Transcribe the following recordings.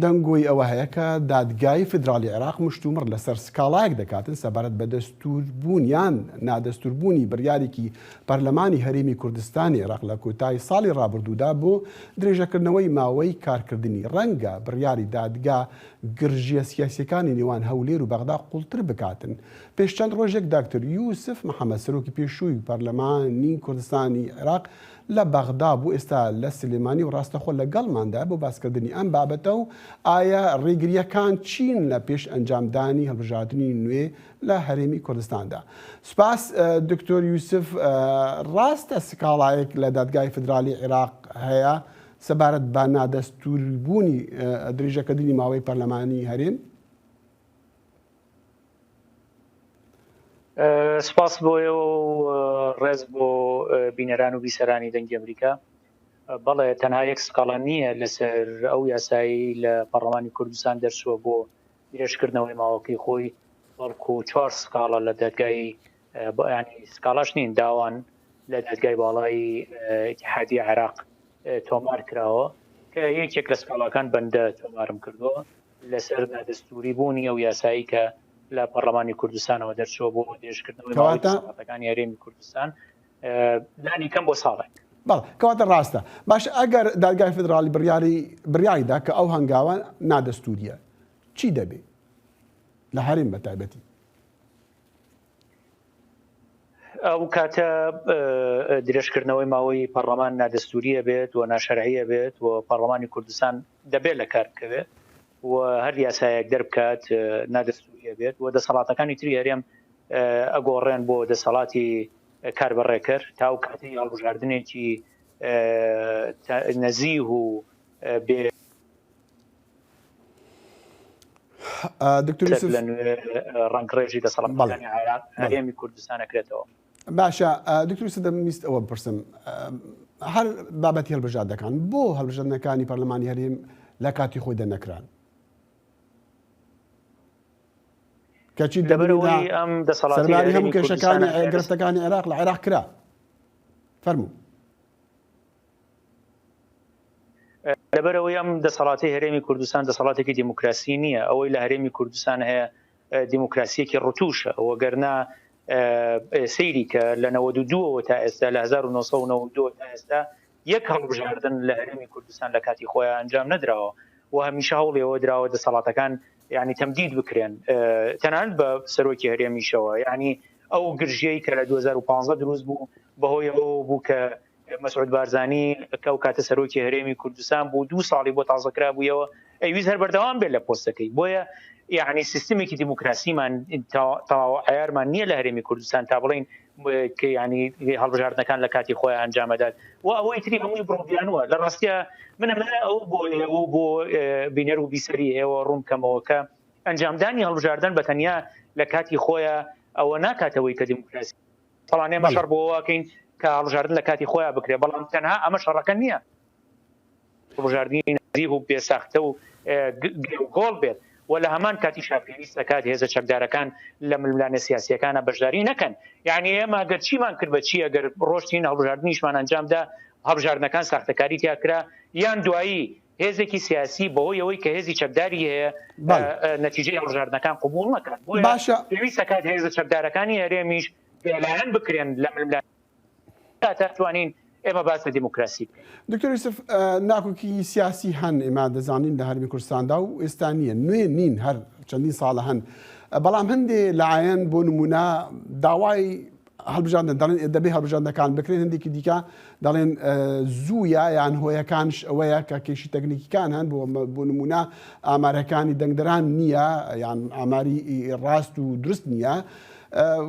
دەنگۆی ئەوە هەیە کە دادگای فیدراڵی عێراق مشتومڕ لەسەر سکاڵایەک دەکاتن سەبارەت بە دەستووربوون یان نادەستووربوونی بڕیارێکی پەرلەمانی هەرێمی کوردستانی عێراق لە کۆتای ساڵی ڕابردوودا بۆ درێژەکردنەوەی ماوەی کارکردنی. ڕەنگە بڕیاری دادگا گرژییە سیاسییەکانی نێوان هەولێر و بەغدا قوڵتر بکاتن. پێش چەند ڕۆژێک داکتۆر یوسف محەمەد سەرۆکی پێشووی پەرلەمانی کوردستانی عێراق لە بەغدا بوو، ئێستا لە سلێمانی و ڕاستەخۆ لەگەڵماندایە بۆ باسکردنی ئەم بابەتە و ئایا ڕێگرییەکان چین لە پێش ئەنجامدانی هەڵبژاردنی نوێ لە هەرێمی کوردستاندا. سوپاس دکتۆر یوسف، ڕاستە سکاڵایەک لە دادگای فیدرالی عێراق هەیە سەبارەت بە نادەستووریبوونی درێژەکردنی ماوەی پەرلەمانی هەرێم؟ سپاس بۆ ئێوە و ڕێز بۆ بینەران و بیسەرانی دەنگی ئەمریکا. بەڵێ تەنها یەک سکاڵا نییە لەسەر ئەو یاسایی لە پەرلەمانی کوردستان دەرچووە بۆ درێژکردنەوەی ماوەکەی خۆی، بەڵکو چوار سکاڵا لە دادگای ینی سکاڵاش نین داوان لە دادگای باڵای ئیتیحادی عێراق تۆمار کراوە کە یەکێک لە سکاڵاکان بەندە تۆمارم کردووە لەسەر نادەستووری بوونی ئەو یاسایی کە لە پەرلەمانی کوردستانەوە دەرچووە بۆ درێژکردنەوەی ماوەی دەسەڵاتەکانی هەرێمی کوردستان لانی کەم بۆ ساڵێک. بەڵێ کەواتە ڕاستە. باش ئەگەر دادگای فیدراڵی بڕیاری بڕیاری دا کە ئەو هەنگاوە نادەستووریە چی دەبێ لە هەرێم بە تایبەتی؟ ئەو کاتە درێژکردنەوەی ماوەی پەرلەمان نادەستوریە بێت و ناشەرعیە بێت و پەرلەمانی کوردستان دەبێت لە کار بکەوێت و هەر یاسایەک دەربکات نادەستوریە بێت و دەسەڵاتەکانی تری هەرێم ئەگۆڕێن بۆ دەسەڵاتی کاربەڕێکەر تا ئەو کاتی هەڵبژاردنێکی نەزیه و بێ دکتۆر یوسف لە نوێ ڕەنگڕێژی دەسەڵاتەکانی عێراق هەرێمی کوردستان ئەکرێتەوە. باشە دکتۆر یوسف دەمویست ئەوە بپرسم هەر بابەتی هەڵبژاردەکان بۆ هەڵبژاردنەکانی پەرلەمانی هەرێم لە کاتی خۆیدا نەکران کەچی لەبەرئەوەی ئەم دەسەڵاتی سەرباری هەموو کێشەکانی گرفتەکانی عێراق لە عێراق کرا فەرموو. لەبەرئەوەی ئەم دەسەڵاتی هەرێمی کوردستان دەسەڵاتێکی دیموکراسی نییە، ئەوەی لە هەرێمی کوردستان هەیە دیموکراسیەکی ڕتوشە، وەگەرنا سەیری کە لە 92ەوە تا ئێستا لە 1992 تا ئێستا یەک هەڵبژاردن لە هەرێمی کوردستان لە کاتی خۆیان ئەنجام نەدراوە و هەمیشە هەوڵیەوە دراوە دەسەڵاتەکان یعنی تەمدید بکرێن تەنانەت بە سەرۆکی هەرێمیشەوە یعنی ئەو گرژیەی کە لە 2015 دروست بوو بەهۆی ئەوە بوو کە مەسعود بارزانی کە ئەو کاتە سەرۆکی هەرێمی کوردستان بوو دوو ساڵی بۆ تازە کرابوویەوە ئەیویست هەر بەردەوام بێت لە پۆستەکەی بۆیە یعنی سیستمێکی دیموکراسیمان تەواو عیارمان نییە لە هەرێمی کوردستان تا بڵین کە ینی هەڵبژاردنەکان لە کاتی خۆیان ئەنجامەدات و ئەوەی تری هەمووی بڕۆبیانوە لە ڕاستە من ئەمە ئەو بۆ ئێوە بۆ بینەر و بیسەری ئێوە ڕوون کەمەوە کە ئەنجامدانی هەڵبژاردن بە تەنیا لە کاتی خۆیان ئەوە ناکاتەوەی کە دیموکراسی بەڵام ئێمە شەڕ بۆ ئەوەکەین کە هەڵبژاردن لە کاتی خۆیان بکرێت، بەڵام تەنها ئەمە شەڕەکە نییە. هەڵبژاردنی نەزیه و بێ ساختە و گۆڵ بێت و لە هەمان کاتیشا پێویست ئەکات هێزە چەکدارەکان لە ململانێ سیاسییەکانە بەشداری نەکەن. یانی ئێمە گەر چیمان کرد بە چی ئەگەر ڕۆشتین هەڵبژاردنیشمان ئەنجامدا هەڵبژاردنەکان ساختەکاری تیا کرا یان دوایی هێزێکی سیاسی بەهۆی ئەوەی کە هێزی چەکداری هەیە نەتیجەی هەڵبژاردنەکان قبوڵ نەکات. بۆیە باشە. پێویست ئەکات هێزە چەکدارەکانی هەرێمیش بێلایەن بکرێن لە ململانێ تا توانین ئێمە باس لە دیموکراسی بکەین. دکتۆر یوسف ناکۆکی سیاسی هەن ئێمە دەزانین لە هەرێمی کوردستاندا و ئێستا نییە نوێ نین هەر چەندین ساڵە هەن بەڵام هەندێ لایەن بۆ نمونە داوای هەڵبژاردن دەڵێن دەبێ هەڵبژاردنەکان بکرێن هەندێکی دیکە دەڵێن زوویە یان هۆیەکانش ئەوەیە کە کێشی تەکنیکیکان هەن بۆ بۆ نمونە ئامارەکانی دەنگدەران نییە یان ئاماری ڕاست و دروست نییە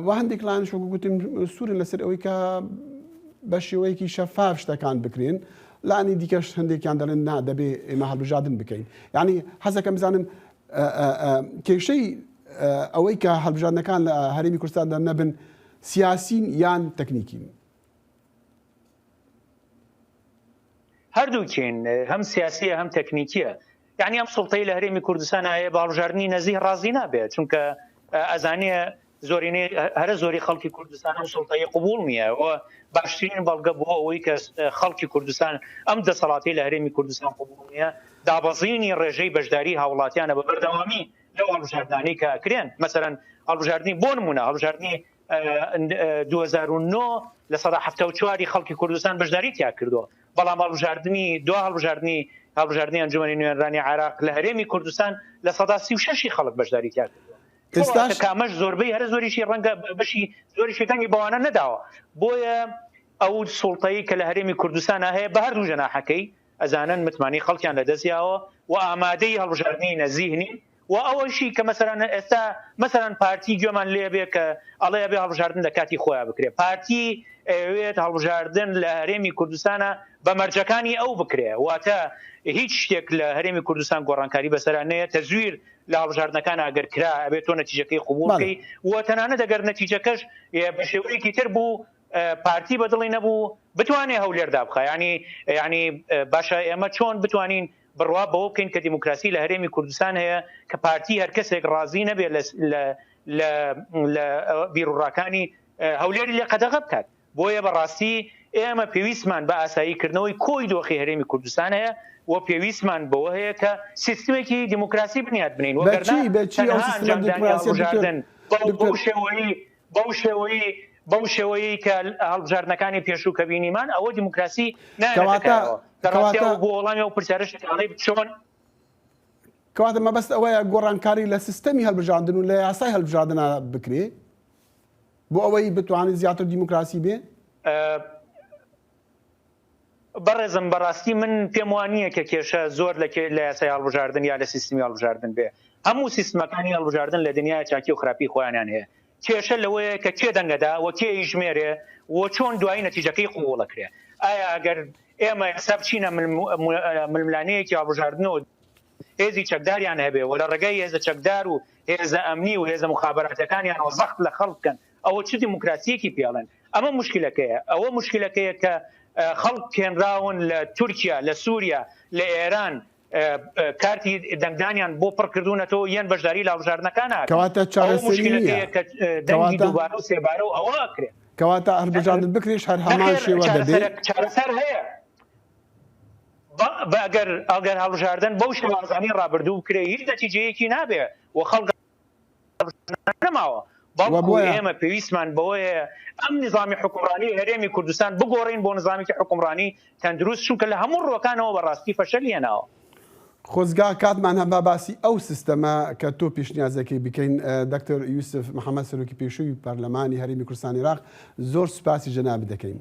و هەندێک لایەنش وەکو گوتم سوورن لەسەر ئەوەی کە بە شێوەیەکی شەفاف شتەکان بکرێن لانی دیکەش هەندێکیان دەڵێن نا دەبێ ئێمە هەڵبژاردن بکەین یعنی حەزەکەم بزانم کێشەی ئەوەی کە هەڵبژاردنەکان لە هەرێمی کوردستاندا نەبن سیاسین یان تەکنیکین؟ هەردووکین هەم سیاسیە هەم تەکنیکیە یعنی ئەم سوڵتەی لە هەرێمی کوردستان هەیە بە هەڵبژاردنی نەزیه ڕازی نابێت چونکە ئەزانێ زۆرینەی هەرە زۆری خەڵکی کوردستان ئەم سوڵتەی قبوڵ نییە و باشترین بەڵگە بۆ ئەوەی کە خەڵکی کوردستان ئەم دەسەڵاتی لە هەرێمی کوردستان قبوڵ نییە. دابەزینی ڕێژەی بەشداری هاوڵاتیانە بە بەردەوامی لەو هەڵبژاردنانەی کە ئەکرێن، مەسەلەن هەڵبژاردنی بۆ نموونە هەڵبژاردنی 2009 74% ی خەڵکی کوردستان بەشداری تیا کردووە، بەڵام هەڵبژاردنی دوا هەڵبژاردنی هەڵبژاردنی ئەنجومەنی نوێنەرانی عێراق لە هەرێمی کوردستان 36% ی خەڵک بەشداری تیا کردووە. ئێستاش کە ئەمەش زۆربەی هەرە زۆریشی ڕەنگە بەشی زۆریشی دەنگی بەوانە نەداوە. بۆیە ئەو سوڵتەی کە لە هەرێمی کوردستانا هەیە بە هەردوو جەناحەکەی ئەزانن متمانەی خەڵکیان لەدەست یاوە و ئامادەی هەڵبژاردنی نەزیه نین و ئەوەشی کە مەسەلەن ئێستا مەسەلەن پارتی گوێمان لێ بێ کە ئەڵێ ئەبێ هەڵبژاردن لە کاتی خۆیان بکرێ پارتی ئەوێت هەڵبژاردن لە هەرێمی کوردستانە بە مەرجەکانی ئەو بکرێ واتە هیچ شتێک لە هەرێمی کوردستان گۆڕانکاری بەسەرا نەیە تەزویر لە هەڵبژاردنەکان ئەگەر کرا ئەبێت تۆ نەتیجەکەی قبوڵ بکەی و تەنانەت ئەگەر نەتیجەکەش بە شێوەیەکی تر بوو پارتی بە دڵی نەبوو بتوانێ هەولێر دابخا یعنی یعنی باشە ئێمە چۆن بتوانین بڕوا بەوە بکەین کە دیموکراسی لە هەرێمی کوردستان هەیە کە پارتی هەر کەسێک ڕازی نەبێت لە لە لە بیروڕاکانی هەولێری لێ قەدەغە بکات بۆیە بەڕاستی ئێمە پێویستمان بە ئاسایی کردنەوەی کۆی دۆخی هەرێمی کوردستان هەیە و پێویستمان بەوە هەیە کە سیستمێکی دیموکراسی بنیات بنێین وەگەرنا بە چی ئەو تەنها سیستمە ئەنجامدانی دیموکراسیە دکتۆر هەڵبژاردن بەو دکتۆر بەو شێوەیی بەو شێوەیی بەو شێوەیەی کە هەڵبژاردنەکانی پێشوو کە بینیمان ئەوە دیموکراسی نایەنێتە کەواتە کایەوە. لە ڕاستیا کەواتە و بۆ وەڵامی ئەو پرسیارەش کە ئەڵێی چۆن کەواتە مەبەست ئەوەیە گۆڕانکاری لە سیستەمی هەڵبژاردن و لە یاسای هەڵبژاردنا بکرێ بۆ ئەوەی بتوانێت زیاتر دیموکراسی بێ؟ بەڕێزم بەڕاستی من پێم وا نییە کە کێشە زۆر لە لە یاسای هەڵبژاردن یا لە سیستمی هەڵبژاردن بێ. هەموو سیستمەکانی هەڵبژاردن لە دنیایا چاکی و خراپی خۆیانیان هەیە. کێشە لەوەیە کە کێ دەنگەدا و کێ ئەیژمێرێ و چۆن دوایی نەتیجەکەی قبووڵ ئەکرێ. ئایا ئەگەر ئێمە ئێستا بچینە ململانێیەکی هەڵبژاردنەوە هێزی چەکداریان هەبێ و لە ڕێگای هێزە چەکدار و هێزە ئەمنی و هێزە موخابەراتەکانیانەوە زەخت لە خەڵک بکەن ئەوە چ دیموکراسیەکی پێ ئەڵێن؟ ئەمە موشکیلەکەیە. ئەوە موشکیلەکەیە کە خەڵک هێنراون لە تورکیا، لە سوریا، لە ئێران کارتی دەنگدانیان بۆ پڕ کردوونەتەوە یەن بەشداری لە هەڵبژاردنەکان ناکەن. کەواتە ئەوە چارەسەری نییە. موشکیلەکەیە کە دەنگی کەواتە دووبارە و سێبارە و ئەوە ئەکرێ. کەواتە هەڵبژاردن بکرێش هەر هەمان نەخێر شێوە دەبێ؟ چارەسەرە چارەسەر هەیە. بە ئەگەر ئەگەر هەڵبژاردن بەو شێوازانەی ڕابردوو بکرێ هیچ نەتیجەیەکی نابێ و خەڵک نەماوە بەڵکو ئێمە پێویستمان بەوەیە ئەم نظامی حکومڕانی هەرێمی کوردستان بگۆڕین بۆ نظامێکی حکومڕانی تەندروست چونکە لە هەموو ڕووەکانەوە بەڕاستی فەشەلی هێناوە. خۆزگا کاتمان هەبا باسی ئەو سیستەمە کە تۆ پێشنیازەکەی بکەین دکتۆر یوسف محەمەد سەرۆکی پێشووی پەرلەمانی هەرێمی کوردستانی عێراق زۆر سوپاسی جەنابت دەکەین.